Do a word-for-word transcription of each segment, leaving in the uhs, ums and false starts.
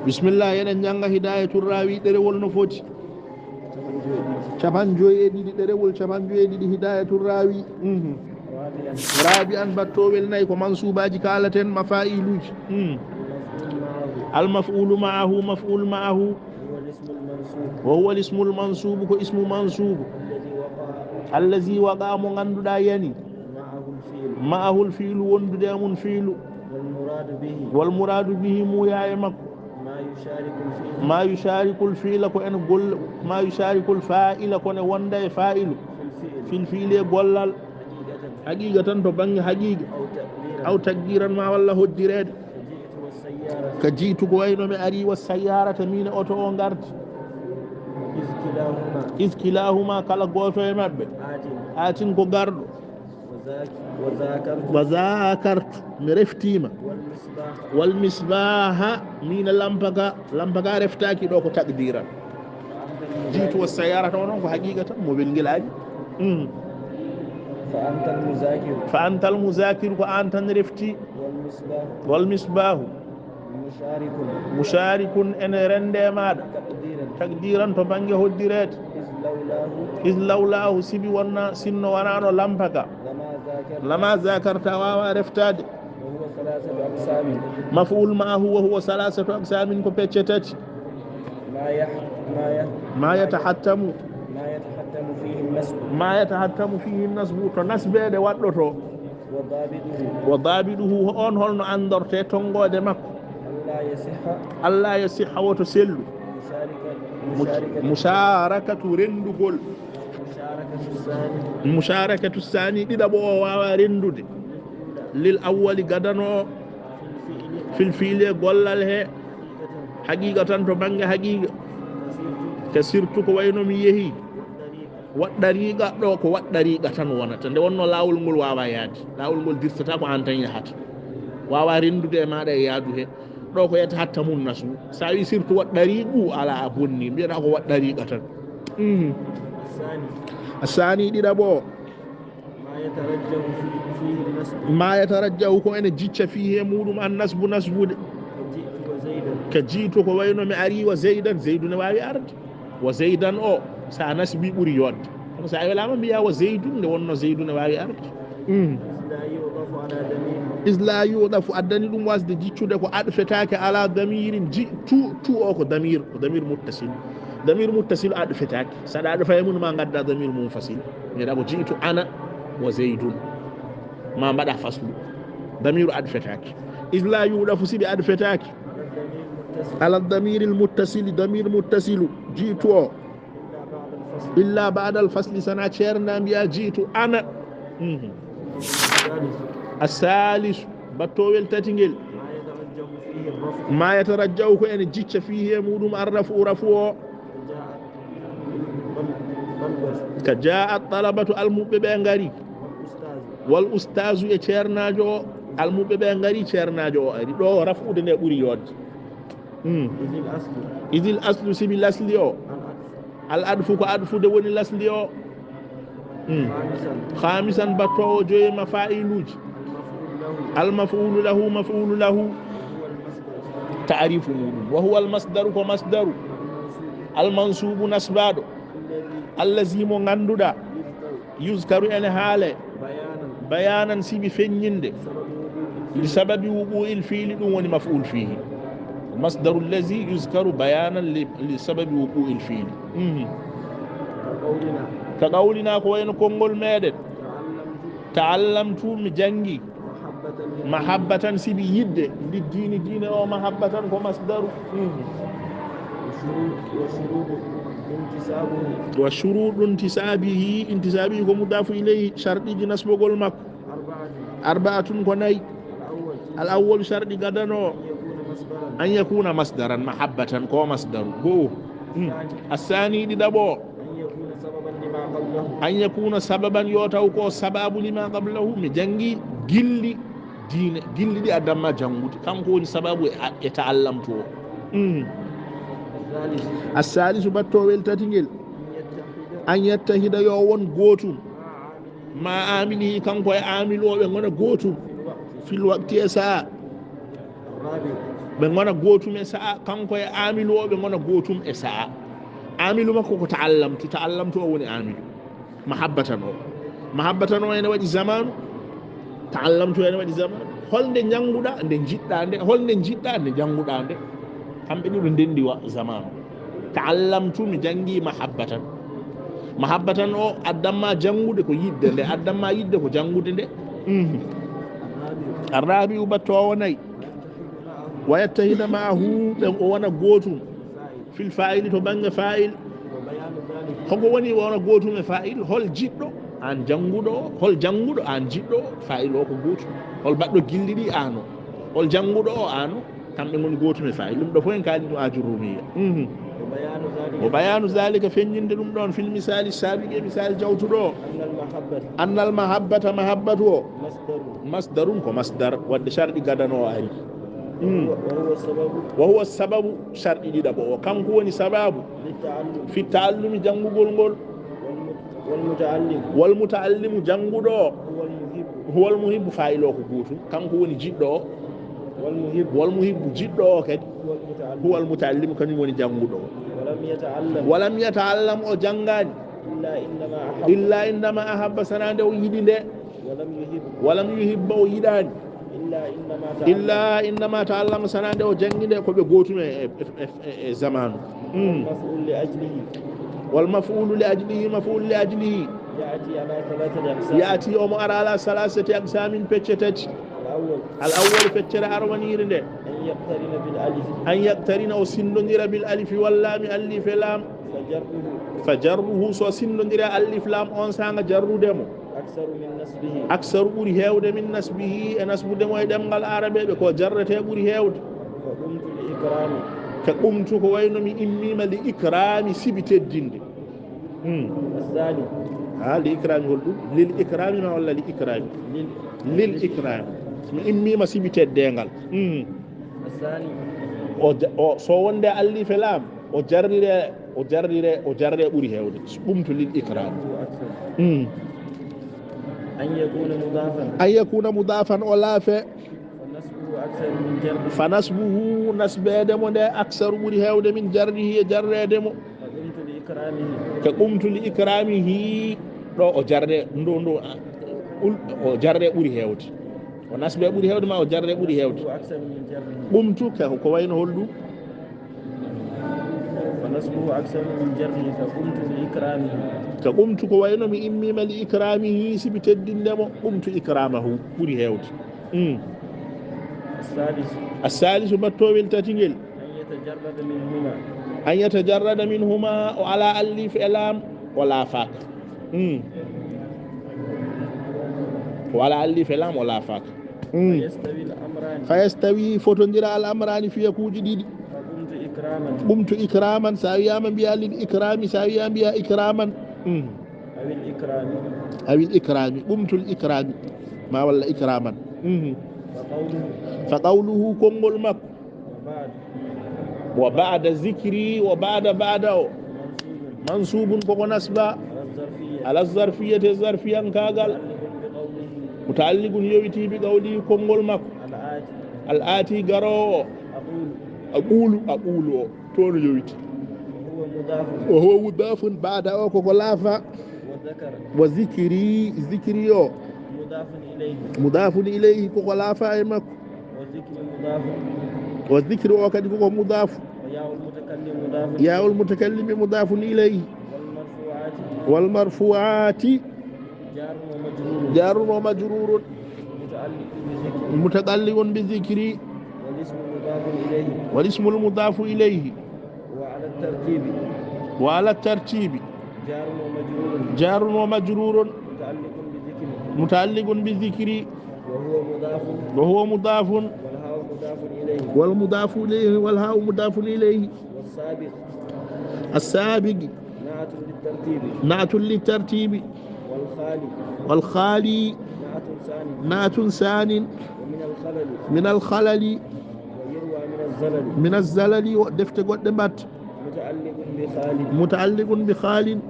Bismillah, eɗen njannga Hidayatul Rawi, ɗerewol no foti? Capanjoyi e ɗiɗi, ɗerewol capanjoyi e ɗiɗi, Hidayatul Rawi. Mhm. Rabi'an, battoowel nayi ko mansuubaaji kaalaten, mafaa'iluuji. Mhm. Al-maf'ulu ma'ahu, maf'ul ma'ahu. Wa huwa al-ismul mansubu, ko ismu mansubu. Allazi waqa, mo ngannduɗaa yani. Ma'ahu al-fi'lu, wondude e mum fi'lu. Wal muradu bihi, muuyaa e makko. Ma yushariku al-fi'la, ko ene golla, ma yushariku al-fa'ila, ko ne wonda e fa'ilu. Fil fi'li, e gollal. Haqiqatan, to bannge haqiqa. Aw taqdiran, ma walla hoddireede. Ka ji'tu, ko wayno mi ari, wa sayyarata, min e oto o ngardi. Iz kilahuma, kala gooto e maɓɓe. Atin, ko garɗo. Wa zakartu, mi reftiima. Wal misbaha, min e lampa ga, lampa ga reftaaki ɗo ko taqdiran. Ji'tu wa sayyarata, o noon ko haqiqatan mo welngel ari. Mm. Fa antal muzakiru, ko aan tan refti. Wal misbahu, musharikun, ene rende e maaɗa. Taqdiran, to bannge hoddireede. Iz lawlahu, sibi wonna, sinno wanaano lampa ga. Lama zakarta, a waawa reftaade. Maf'ul ma'ahu, wa huwa salasatu aqsamin, ko pecce tati. Ma yatahattamu, ma yatahattamu fihi nasbu, to nasbeede waɗɗoto. Wa dabiduhu, on holno anndorte tonngoode makko? Alla yasihha, woto sellu. Musharakatu, renndugol. Musharakatu sani, ɗiɗaɓo o waawa renndude. Lil awwali, gadano o. Fil fi'li, e gollal he. Haqiqatan, to bannge haqiqa. Ka sirtu, ko wayno mi yehi. Waɗ dariqa, ɗo ko waɗ dariqa tan wonata. Nde wonno laawol ngol waawa yaade. Laawol ngol dirtata ko aan tan yahata. Waawa renndude e maaɗa e yaadu he. Ɗo ko yatahattamu nasbu. So a wi sirtu waɗ dariqu, ala, a bonni. Mbiyeɗa ko waɗ dariqa tan. Mhm. Assani, ɗiɗaɓo o. Ma yatarajjahu ko ene jicca fihi e muɗum an nasbu, nasbude. Ka ji'tu, ko wayno mi ari, wa zaydan, zaydu ne waawi arde. Wa zaydan o, so a nasbi ɓuri yodde. Kono so a welama mbiya wa zaydun, nde wonno zaydu ne waawi arde. Mm. Is la yudafu, addani ɗum wasde jiccude ko adfetaake ala damirin, ji-, tu, tu o ko damir, ko damir muttasil. Damir muttasil adfetaake. Saɗa adfa e mum ma ngadda damir munfasil. Mbiɗa ko ji'tu ana wa zaydun. Ma mbaɗa faslu. Damiru adfetaake. Is la yudafu, siɓe adfetaake. Ala damiril muttasili, damir muttasilu. Ji'tu o. Illa ba'dal fasli, sana ceerna mbiya ji'tu ana. Mhm. Assalisu, battowel tati ngel. Ma yatarajjahu, ko ene jicca fihi e muɗum arrafu, rafu o. Ka jaa talabatu, almuɓɓe ɓe ngari. Wal ustazu, e ceernaajo o. Almuɓɓe ɓe ngari, ceernaajo o ari. Ɗo rafude nde ɓuri yodde. Mm. Idil aslu, sibi lasli o. Al adfu, ko adfude woni lasli o. Mm. Khamisan, battowo joyema fa'iluji. Al maf'ulu lahu, maf'ulu lahu. Ta'rifu muɗum. Wa huwa al masdaru, ko masdaru. Al mansubu, nasbaɗo. Allazi, mo ngannduɗa. Yuzkaru, ene haale. Bayanan, sibi feññinde. Li sababi wuqu'il fi'li, ɗum woni maf'ul fihi. Masdaru allazi yuzkaru bayanan li, li sababi wuqu'il fi'li. Mhm. Ka qawlina, ko wayno konngol meɗen. Ta'allamtu, mi janngi. Mahabbatan, sibi yidde, li dini, diine o, mahabbatan ko masdaru. Mhm. Wa shurutu intisabihi, intisabihi ko mudafu ilayhi, sharɗiji nasbogol makko. Arba'atun, ko nayi. Al awwal, sharɗi gadano. An yakuna masdaran, mahabbatan ko masdaru. Go. Mm. Assani, ɗiɗaɓo. An yakuna sababan, yo taw ko sababu, lima qablahu, mi janngi gilli diine, gilli ɗi addamma janngude. Kanko woni sababu e, e ta'allamtu o. Mm. Assalisu, battowel tati ngel. An yattahida, yo won gootum. Ma amilihi, kanko e amilooɓe ngona gootum. Fil waqti, e sa'a. Ɓe ngona gootum e sa'a, kanko e aamilu o, ɓe ngona gootum e sa'a. Aamilu makko ko ta'allamtu, ta'allamtu o woni aamilu. Mahabbatan o. Mahabbatan o ene waɗi zamanu, ta'allamtu ene waɗi zamanu. Holnde njannguɗaa, nde njiɗɗaa nde, holnde njiɗɗaa, nde njannguɗaa nde. Kamɓe ɗiɗo ndenndi wa zamanu. Ta'allamtu, mi janngi mahabbatan. Mahabbatan o addanma janngude ko yiɗde nde, addanma yiɗde ko janngude nde. Mhm. Arrabi'u battoowo nayi. Wa yattahida ma'ahu, ɓe o wona gootum. Fil fa'ili, to bannge fa'il. Hoko woni wona gootum e fa'il? Hol jiɗɗo? Aan jannguɗo o. Hol jannguɗo? Aan jiɗɗo o. Fa'il o ko gootum. Hol baɗɗo gilli ɗi? Aan o. Hol jannguɗo o? Aan o. Kamɓe ngoni gootum e fa'il. Ɗum ɗo fof en kaali ɗum Ajurumiya. Mhm. Wa bayanu zalika. Wa bayanu zalika, feññinde ɗum ɗon, fil misali sabiqi, e misal jawtuɗo o. Annal mahabbata. Annal mahabbata, mahabbatu o. Masdarun. Masdarun ko masdar, wadde sharɗi gadano o ari. Mm. Wa huwa sababu. Wa huwa sababu, sharɗi ɗiɗaɓo o. Kanko woni sababu. Litta'allum. Fi ta'allumi, janngugol ngol. Wal mut-, wal muta'allim. Wal muta'allimu, jannguɗo o. Huwal muhibbu. Huwal muhibbu, fa'il o ko gootum. Kanko woni jiɗɗo o. Wal muhibbu. Wal muhibbu, jiɗɗo o kadi. Huwal muta'allim. Huwal muta'allimu, kañum woni jannguɗo o. Walam yata'allam. Walam yata'allam, o janngaani. Illa innama ahabba. Illa innama ahabba, sana nde o yiɗi nde. Walam yuhib. Walam yuhibba, o yiɗaani. Illa innama ta'allam. Illa innama ta'allam, sana nde o janngi nde, ko ɓe gootum e, e, e, e, e zamanu. Mm. Maf'ul li ajlihi. Wal maf'ulu li ajlihi, maf'ul li ajlihi. Ya'ti ala thalathati aqsam. Ya'ti, omo ara ala salasati aqsamin, pecce tati. Al awwal. Al awwal, feccere arwaniire nde. An yaqtarina bil alif. An yaqtarina, o sinndondira bil alifi wal laami, alif e laam. Fa jarruhu. Fa jarruhu, so sinndondira alif laam, on saanga jarrude mo. Aksaru min nasbihi. Aksaru ɓuri heewde min nasbihi, e nasbude mo e ɗemngal Arabeeɓe, ko jarrete ɓuri heewde. Ka qumtu li ikrami. Ka qumtu, ko wayno mi immiima li ikrami, sibi teddinde. Hmm. Asani. Ha, li ikrami hol ɗum? Lil ikrami ma walla li ikrami? Lil. Lil ikrami. Mi immiima sibi teddeengal. Hmm. Asani. O ja-, o, so wonde allife laam, o jarrire, o jarrire, o jarre ɓuri heewde. Qumtu lil ikrami. Hmm. An yakuna mudafan. An yakuna mudafan, o laafe. Fa nasbuhu aksaru min jarrihi. Fa nasbuhu, nasbeede mo nde, aksaru, ɓuri heewde, min jarrihi, e jarreede mo. Fa qumtu li ikramihi. Ka qumtu li ikramihi, ɗo o jarre, ndo, ndo, a, ul-, o jarre ɓuri heewde. O nasbe ɓuri heewde ma o jarre ɓuri heewde. Fa nasbuhu aksaru min jarrihi. Qumtu, ka ko wayno hol ɗum? Fa nasbuhu aksaru min jarrihi, fa qumtu li ikramihi. Ka qumtu, ko wayno mi immiima li ikramihi, sibi teddinde mo, qumtu ikramahu, ɓuri heewde. Mm. As-sadisu. As-salisu, battowel tati ngel. An yatajarrada minhuma. An yatajarrada minhuma, o ala allif e laam, o laafaaka. Mm. O ala allif e laam, o laafaaka. Mm. Fa yastawi al-amrani. Fa yastawi, fotondira al-amrani, fiyakuuji ɗiɗi. Fa qumtu ikraman. Qumtu ikraman, sa wiyaama mbiya lil ikrami, sa wiya mbiya ikraman. Mm. Awil ikrami. Awil ikrami. Qumtul ikrami. Ma walla ikraman. Mhm. Fa qawluhu. Fa qawluhu, konngol makko. Wa ba'da. Wa ba'da zikri, wa ba'da, ba'da o. Mansubun. Mansubun, koko nasba. Ala zarfiyya. Ala zarfiyyati, zarfiyankaagal. Muta'alliqun bi qawlihi. Muta'alliqun, yowiti, bi qawlihi, konngol makko. Al-ati. Al-ati, garoowo. Aqulu. Aqulu, aqulu o. Toon yowiti. Wa huwa mudafun. Wa huwa mudafun, ba'da o koko laafa. Wa dhakara. Wa zikri, zikri o. Mudafun ilayhi. Mudafun ilayhi, koko laafa e makko. Wa zikri mudafun. Wa zikri o kadi koko mudafu. Wa ya'ul mutakallim mudafun. Ya'ul mutakallimi mudafun ilayhi. Wal marfu'ati. Wal marfu'ati. Jarun wa majrurun. Jarun wa majrurun. Muta'alliqun bi zikri. Muta'alliqun bi zikri. Wal ismu mudafun ilayhi. Wal ismul mudafu ilayhi. Wa ala tartibi. Wa ala tartibi. Jarun wa majrurun. Jarun wa majrurun. Muta'alliqun bi zikri. Muta'alliqun bi zikri. Wa huwa mudafun. Wa huwa mudafun. Wal ha'u mudafun ilayhi. Wal mudafu ilayhi, wal ha'u mudafun ilayhi. Was-sabiq. As-sabiq. Na'tun lit-tartibi. Na'tun lit-tartibi. Wal khali. Wal khali. Na'tun sanin. Na'tun sanin. Wa min al-khalali. Min al-khalali. Wa yurwa min az-zalali. Min az-zalali, o defte goɗɗe mbatta. Muta'alliqun bi khali. Muta'alliqun bi khalin.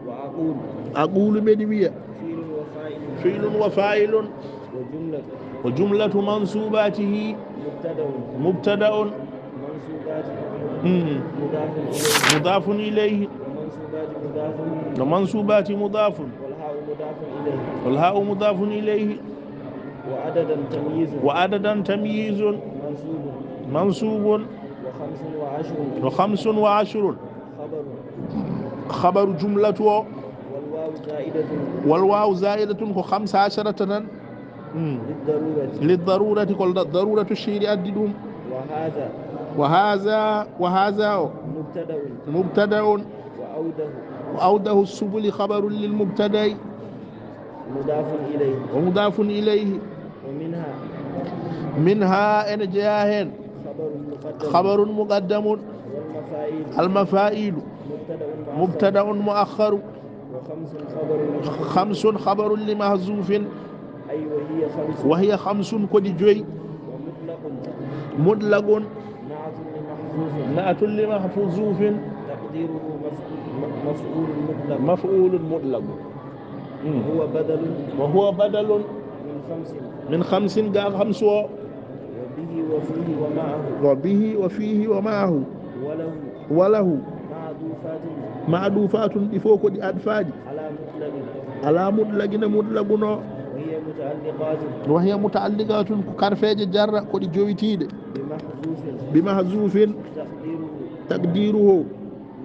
Wa aqulu. Aqulu, mbeɗi wiya. Fi'lun wa fa'ilun. Fi'lun wa fa'ilun. Wa jumlatun. وجملة منصوباته مبتدأ. مبتدأ. منصوبات مم. مضاف إليه. مضاف إليه. ومنصوبات مضاف. ومنصوبات مضاف. والهاء مضاف إليه. والهاء مضاف إليه. وعددا تمييز. وعددا تمييز. منصوب. منصوب. وخمس وعشر. وخمس وعشر. خبر. خبر جملة. والواو زائدة. والواو زائدة ko خمس عشرة tan. مم. للضرورة. للضرورة ko ضرورة الشيء addi ɗum. وهذا. وهذا، وهذا o. مبتدأ. مبتدأ. وأوضح. وأوضح السبل خبر للمبتدأ. مضاف إليه. ومضاف إليه. ومنها. منها ene jeyaa heen. خبر مقدم. خبر مقدم. والمفاعيل. المفاعيل. مبتدأ مؤخر. مبتدأ مؤخر. وخمس خبر. خمس خبر لمحذوف. أي وهي خمس. وهي خمس ko ɗi joyi. ومطلق. مطلق. نعت لمحذوف. نعت لمحذوف. تقديره مف-، م-، مفعول مطلق. مفعول مطلق. مم. وهو بدل. وهو بدل. من خمس. من خمس ga خمس o. وبه وفيه ومعه. وبه وفيه ومعه. وله. وله. معطوفات. معطوفات ɗi fof ko ɗi aɗfaaji. على مطلق. على مطلق no mutlaqu no. وهي متعلقات. وهي متعلقات ko karfeeje jarra ko ɗi jowitiiɗe. بمحذوف. بمحذوف. تقديره. تقديره.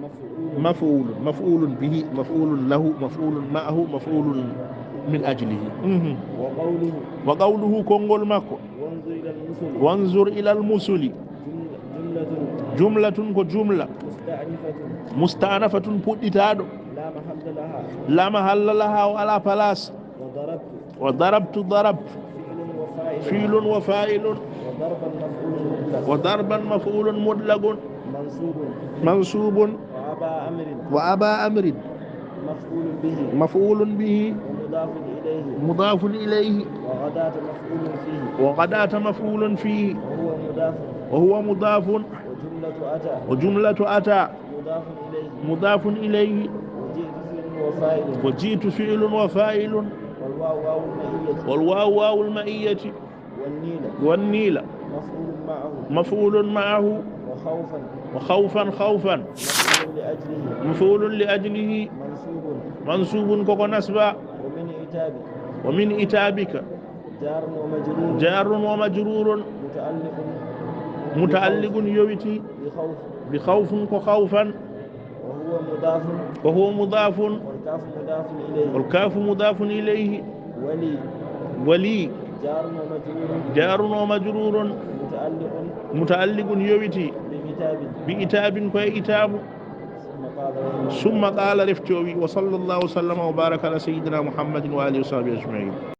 مفعول. مفعول. مفعول به. مفعول له. مفعول معه. مفعول من أجله. Mhm. وقوله. وقوله konngol makko. وانظر إلى المثل. وانظر إلى المثل. جملة. جملة. جملة ko jumla. مستأنفة. مستأنفة puɗɗitaaɗo. لا محل لها. لا محل لها o alaa place. وضربت. وضربت ضربت. فعل وفاعل. فعل وفاعل. وضربا مفعول مطلق. وضربا مفعول مطلق. منصوب. منصوب. وأبا أمر. وأبا أمر. مفعول به. مفعول به. ومضاف إليه. مضاف إليه. وغداة مفعول فيه. وغداة مفعول فيه. وهو مضاف. وهو مضاف. وجملة أتى. وجملة أتى. مضاف إليه. مضاف إليه. وجئت فعل وفاعل. وجئت فعل وفاعل. والواو واو المعية. والواو واو المعية. والنيل. والنيل. مفعول معه. مفعول معه. وخوفا. وخوفا خوفا. مفعول لأجله. مفعول لأجله. منصوب. منصوب ko ko nasba. ومن عتابك. ومن عتابك. جار ومجرور. جار ومجرور. متعلق. متعلق yowiti. بخوف. بخوف ko خوفا. وهو مضاف. وهو مضاف. والكاف مضاف إليه. والكاف مضاف إليه. ولي. ولي. جار ومجرور. جار ومجرور. متعلق. متعلق yowiti. بعتاب. بعتاب ko e itaabu. ثم قال رحمه الله. ثم قال refti o wi: وصلى الله وسلم وبارك على سيدنا محمد وآله وصحبه أجمعين.